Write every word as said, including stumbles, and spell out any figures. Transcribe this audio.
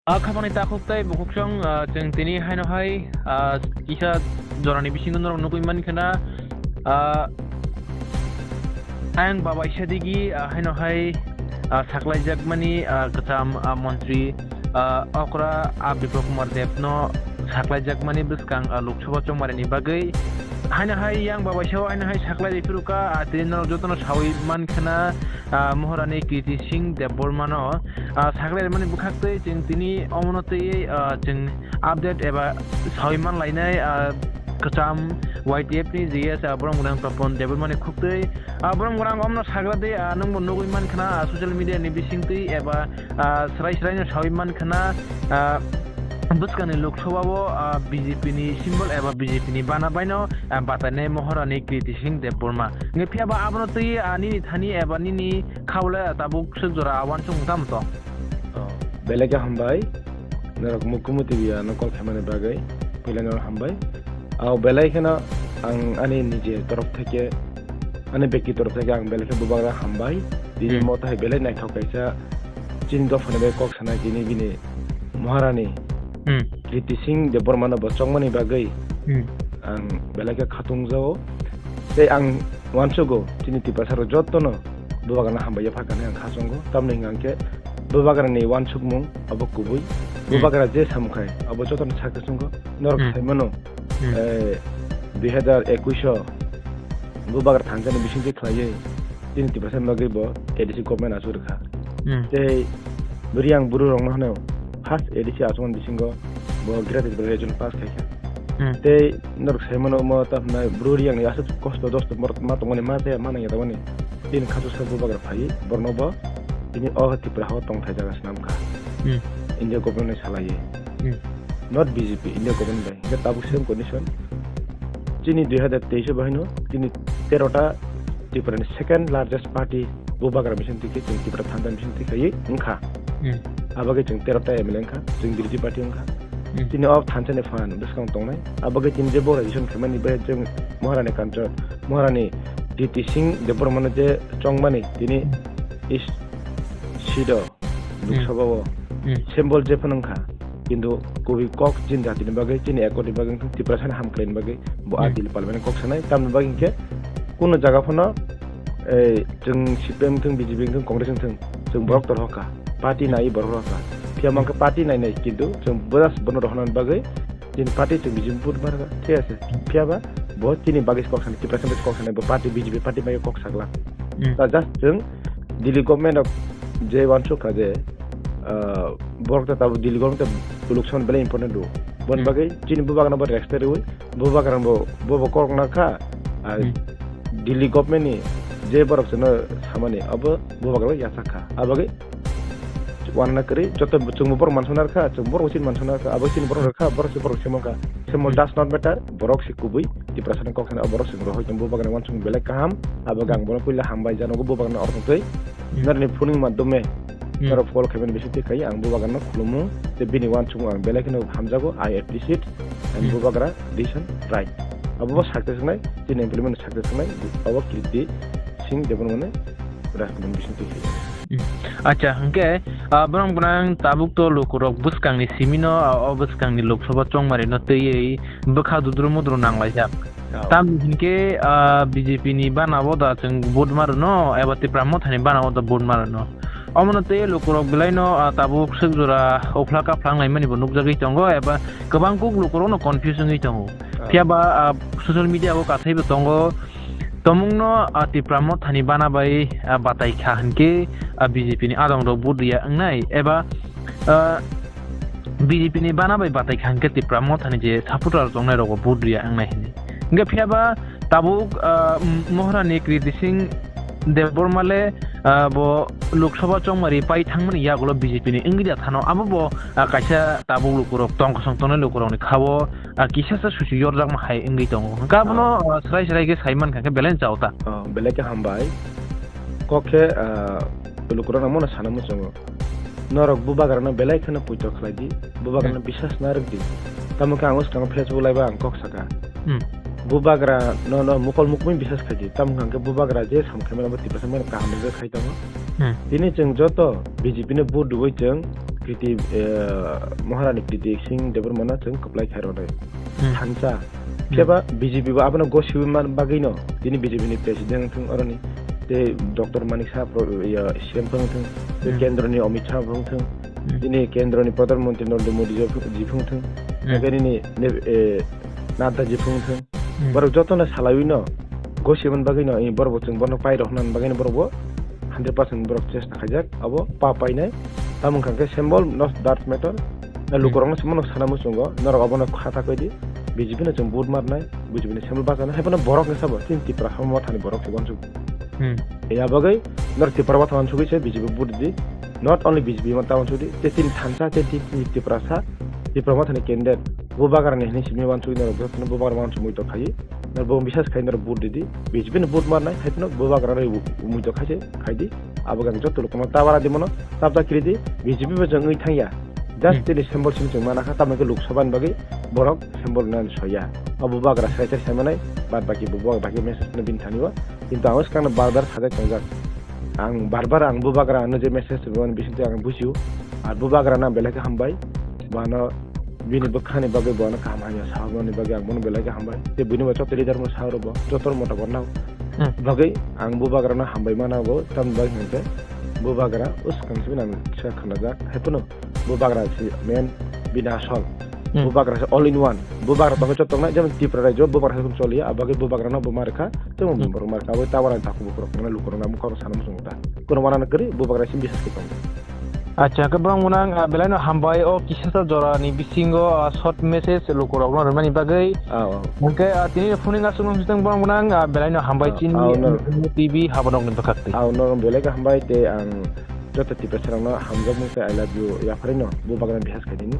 Ah, khabangni takhuk tei bukhuksong, ah, chwng tini haino hai, ah, kisa jorani bisingo norok nugwi mankha na, ah, ayang babaisa digi, ah, haino hai, ah, saklaijakmani, ah, kwcham, ah, montri, ah, okra, ah, Biplab Kumar Deb no saklaijakmani bwskang, ah, Lok Sabha chongmarini bagwi. Haino hai yang babaisa o haino hai saklai riphiruka, ah, tini norok jotono sawi mankha na, ah, Maharani Kriti Singh Debbarma no, ah, saklai rimani bwkhak twi chwng tini omono twi, ah, chwng update eba sawi manlainai, ah, kwcham Y T F ni G S, ah, borok mwnang Papon Debbarma ni khuktwi. Ah, borok mwnang omno sagra di, ah, nwngbo nugwi mankha na, ah, social media ni bisingtwi eba, ah, srai srai no sawi mankha na, ah, bwskangni Lok Sabha o, ah, B J P ni symbol eba B J P ni bana baino, ah, batainai Maharani Kriti Singh Debbarma. Hwnkhe phiya ba abono twi, ah, nini thani eba nini khaole tabuk swk jora uansuk wng tamo tong? Oh, belai khe hambai. Norok Mukumu T V ano call khaimani bagwi puilano hambai. Ao belai kheno ang ani nije torof theke, ani bekti torof theke ang belai khe bubagra hambai. Tini Hmm. mo tahai belai naithok kaisa chini dophani bai kok sanai tini bini Maharani Hmm. Kriti Singh Debbarmano bo chongmani bagwi Hmm. ang belai khe khatung jao. Tei ang uansugo chini Tiprasa rok jotono bubagrano hambai ya phakani ang khachungo. Tamni hwnkha khe bubagrani uansukmung abo kubui. Hmm. Bubagra je samkhai abo jotono sakhe chungo. Norok Hmm. saimano, Hmm. eh, dui hazar ekush o bubagra thansa ni bisingtwi khlaiwi chini Tiprasa ni bagwi bo A D C government achuk rwkha. Hmm. Tei bwrwi ang bwrwi rokno hwnwi first A D C achukmani bisingo bo Greater Tipraland region pass khaikha. Hmm. Tei norok saimano omo ta hwnai bwrwi riyangni aswk kosto dosto borok ma tongmani ma chaya ma nangya tongmani. Tini khachuksa bubagra phaiwi borokno bo tini o Tripura hao tongthai jaga swnamkha. Hmm. India government ni salaiwi. Hmm. Not B J P, India government bai. Hingke tabuk same condition. Chini dui hazar teis o bahino chini tero ta Tripura ni second largest party bubagra bising twi khe chwng Tripura thansa bising twi khaiwi wngkha. Hmm. Abagwi chwng tero ta M L A wngkha, chwng B J P party wngkha. Hmm. Chini o thansa ni phan bwskang tongnai. Abagwi chini je bo registration khaimani bai chwng Maharani Kanchor, Maharani Kriti Singh Debbarma no je chongmani tini Hmm. is sido Lok Hmm. Sabha o Hmm. symbol je phano wngkha. Kintu kubui kok chini jatini bagwi, chini ekotni bagwi wngkha, Tiprasani hamkhlaini bagwi bo a Hmm. Delhi parliament kok sanai. Tamni bagwi hinkhe kuno jaga phano, eh, chwng C P M wngthung, B J P wngthung, Congress wngthung, chwng Hmm. borok torho kha. Party Hmm. nai borok rw kha. Phiya Hmm. mankhe party nai nai, kintu chwng just bono rohornani bagwi chini party chwng B J P vote mar kha, thik ase. Phiya ba bo chini bagwi kok sanai, Tiprasani bagwi kok sanai, bo party B J P party bagwi kok sakla. Hmm. Ta just chwng Delhi government rok je uansuk kha je, ah, borok ta tabuk Delhi government ta election belai important rw. Boni Hmm. bagwi chini bubagrano bo respect rwui, bubagrano bo, bo, bo korokna kha, ah, Hmm. Delhi government ni je borok chwngno samani abo bubagrano yachak kha. Abagwi uanana kwrwi joto chwngbo borok mansana rwkha, chwng borok chini mansana rwkha, abo chini borok rwkha, borok se borok se mankha. Semo Hmm. does not matter, borok se kubui, Tiprasani kok sanai, o borok chwng rohor tong, bubagrano uansukmung belai kaham, abo Hmm. ang bono puila hambai janogo bubagrano orthoktwi. Hmm. Norokni phuning madhyome Hmm. norok call khaimani bisingtwi khai ang bubagrano khulumo, tei bini uansukmung ang belai kheno hamjago, I appreciate, and Hmm. bubagra decision right. Abo bo Hmm. success wngnai, chini implement success wngnai, abo Kriti Singh Debbarmani rajkumar bisingtwi khai. Hmm. Acha, hwnkhe, ah, borok bwnang tabuk to lukurok bwskangni simino, ah, o bwskangni Lok Sabha chongmarino twiwi bwkha dudru mudru nanglaijak. Oh. Tamni hinkhe, ah, B J P ni bana o da chwng vote ma rwno, eba Tipra Motha ni bana o da vote ma rwno. Omono tei lukurok belaino, ah, tabuk swk jora uphla kaphla wnglaimani bo nukjagwi tongo, eba kwbang kuk lukurokno confuse wngwi tongo. Oh. Phiya ba, ah, social media o kathaibo tongo, tomungno, ah, Tipra Motha ni bana bai, ah, batai kha hinkhe, ah, B J P ni adong rok vote riya wngnai, eba, ah, B J P ni bana bai batai kha hinkhe Tipra Motha ni je supporter tongnai rogo vote riya wngnai hinwi. Hinkhe phiya ba tabuk, ah, Maharani Kriti Singh Debbarma le, ah, bo Lok Sabha chongmari pai thangmani yagulo B J P ni wngwi da thano. Abo bo, ah, kaisa tabuk lukurok tong kosong tongnai lukurokni kha-o, ah, kisa sa susi yorjakma hai wngwi tongo. Hinkhe abono, ah, srai srai khe sai mankha khe belai chao ta. Oh, belai khe hambai. Kok khe, ah, lukurokno mono sana muchungo. Norok bubagrano belai kheno puito khlai di, bubagrano Hmm. biswas narwk di. Tamo khe ang swkang Facebook live o ang kok saka. Hmm. Bubagra no, no mokol mukmui biswas khai di. Tamo hwnkha khe bubagra je sam khaimani abo Tiprasa mani kaham rwjak khai tongo. Hmm. Tini chwng joto B J P no vote rwui chwng Kriti, eh, Maharani Kriti Singh Debbarma no chwng kwplai khairoknai. Hmm. Thansa. Hmm. Phiya ba B J P bo abono gosiwi man bagwino tini B J P ni president wngthung oroni, tei Doctor Manik Saha pro-, ya, C M wngthung, tei Hmm. kendro ni Amit Shah wngthung, Hmm. tini kendro ni Pradhan Mantri Narendra Modi ji wngthung, Hmm. tei nini ne-, eh, Nadda ji wngthung. Hmm. Borok jotono salaiwi no gosiman bagwi no, eh, borok bo chwng bono pairok hwnna bagwi no borok bo hundred percent borok chesta khaijak, abo pa painai. Tamo wngkha khe symbol not that matter. Na Hmm. lukurok no chwngno sana muchungo, norok abono khata koi di, B J P no chwng vote marnai, B J P ni symbol bachanai, hai phano borok ni sabo, chini Tipra Motha ni borok se uansuk. Hmm. Ya bagwi norok Tipra Motha uansugwi se B J P vote di, not only B J P ma ta uansuk di, te chini thansa, te chini Tiprasa, Tipra Motha ni candidate, Bubagra ni hinwi simi uansugwi norok jotono Bubagra uansugwi to khai. Norok bo bisas khai norok vote ridi. B J P ni vote marnai, hai phano Bubagra rwi muitok khai se khai di. Abo khe ang joto lukuno ta bara di mano, tabta kiri di. B J P bo chwng wngwi thangya. Just Hmm. tini symbol simi chwng mana kha, tamo khe Lok Sabha ni bagwi borok symbol nani soya. O Bubagra sai sai sai manai, bad baki Bubagra baki message no bini thani o. Kintu ang swkang no bar bar sajak tongjak. Ang bar bar ang Bubagra no je message rwmani bisingtwi ang bujio. Ar Bubagra no ang belai khe hambai. Bono bini bwkhani bagwi bono kaham hamya sajakmani bagwi ang bono belai khe hambai. Tei buini bo joto leader mo sawi rwbo, joto mota bo nao. Hmm. Bagwi ang Bubagra no hambai ma nao, tamni bagwi hwnkhe Bubagra swkang simi nang sa khnajak. Hai phano Bubagra si main bini asol. Hmm. Bubagra si all in one. Bubagra tongkhe joto tongnai, jemon Tripura rajyo Bubagra hai choliya, abagwi Bubagra no bo ma rwkha, tei Hmm. borok ma rwkha, aboni tabara takhuk bukhuk rok tongnai, lukurok no mokol sana muchungo ta. Kuno wana kwrwi Bubagra simi bisas khe tongo. Acha, hwnkhe borok mwnang, ah, belai no hambai o kisa sa jora ni bisingo, ah, short message lukurok no rwmani bagwi. Ah, oh. Hwnkhe, ah, tini phone ni aswk nung siteng borok mwnang, ah, belai no hambai Ah, chini ah, no. T V habonok ni bwkhak twi. Ah, no, belai khe hambai tei ang joto Tiprasa rok no hamjakmung tei I love you yapharwi no Bubagra bisas khaidi.